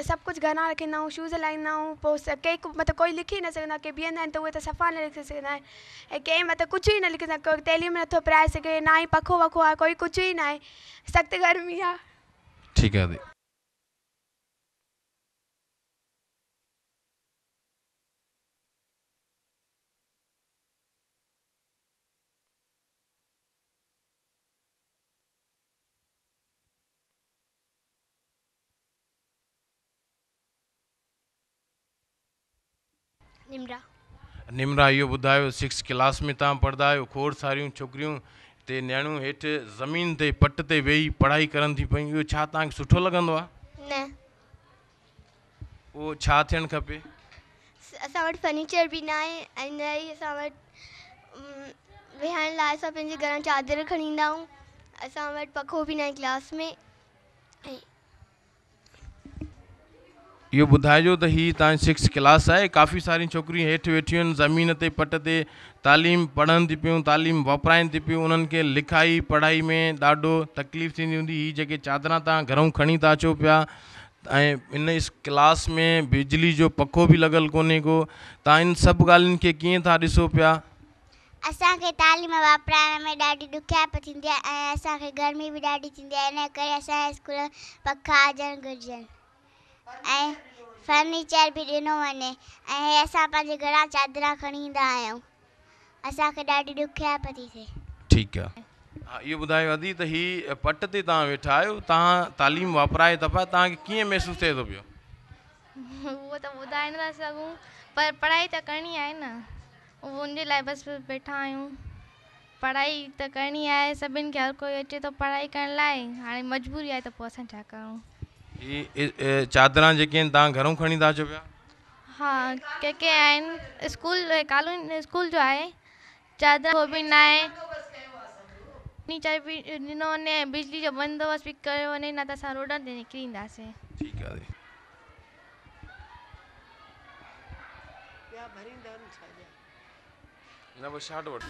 سڀ ڪجهه گهران رکيندا آهيون، شوز لاهيندا آهيون، پوء ڪي مطلب ڪوئي لکي نه سگهندو آهي، ڪي بيهندا آهن ته اهي ته صفا نه لکي سگهندا آهن ۽ ڪي مطلب ڪجهه ئي نه لکي سگهندا، ڪوئي تعليم نٿو پرائي سگهي، نه ئي پکو وکو آهي، ڪوئي ڪجهه ئي نه آهي، سخت گرمي آهي. ٺيڪ آهي. نمرا. نمرا اهو ٻڌايو سڪس ڪلاس ۾ توهان پڙهندا آهيو کوڙ ساريون ڇوڪريون تي نياڻيون هيٺ زمين تي پٽ تي ويهي پڙهائي ڪرن ٿيون پيون اهو ڇا توهان کي سٺو لڳندو آهي؟ نه. پوء ڇا ٿيڻ کپي؟ اسان وٽ فرنيچر به ناهي ۽ نه ئي اسان وٽ ويهڻ لاء اسان پنهنجي گهران چادر کڻي ايندا آهيون اسان وٽ پکو به ناهي ڪلاس ۾. اهو ٻڌائجو ته هي توهان جي سڪس ڪلاس آهي ڪافي ساريون ڇوڪريون هيٺ ويٺيون آهن زمين تي پٽ تي تعليم پڙهن ٿي پيون تعليم واپرائن ٿي پيون انهن کي لکائي پڙهائي ۾ ڏاڍو تڪليف ٿيندي هوندي هي جيڪي چادران توهان گهرون کڻي ٿا اچو پيا ۽ ان ڪلاس ۾ بجلي جو پکو به لڳل ڪونهي ڪو توهان ان سڀ ڳالهين کي ڪيئن ٿا ڏسو پيا. اسان کي تعليم واپرائڻ ۾ ڏاڍي ڏکيائپ ٿيندي آهي ۽ اسان کي گرمي به ڏاڍي ٿيندي آهي ان ڪري اسان جي اسڪول ۾ پکا هجڻ گهرجن ۽ فرنيچر به ڏنو وڃي ۽ هي اسان پنهنجي گهران چادران کڻي ايندا آهيون اسان کي ڏاڍي ڏکيائپ ٿي ٿئي. ٺيڪ آ. ها اهو ٻڌايو ادي ته هي پٽ تي توهان ويٺا آهيو توهان تعليم واپرائي ٿا پيا توهان کي ڪيئن محسوس ٿئي ٿو پيو. اهو ته ٻڌائي نٿا سگهون پر پڙهائي ته ڪرڻي آهي نه. ان جي لاء بس ويٺا آهيون پڙهائي ته ڪرڻي آهي سڀن کي هر ڪوئي اچي ٿو پڙهائي ڪرڻ لاء هاڻي مجبوري آهي ته پوء اسان ڇا ڪرون. هي چادران جيڪي آهن توهان گهرون کڻي ٿا اچو پيا؟ ها ڪي ڪي آهن اسڪول ڪالوني اسڪول جو آهي چادران به نه آهي فرنيچر به ڏنو وڃي ۽ بجلي جو بندوبست به ڪيو وڃي نه ته اسان روڊن تي نڪري اينداسين. ٺيڪ آهي. ٻيا ڀريندا آهن ڇا جا. نه بس شارٽ وٺ.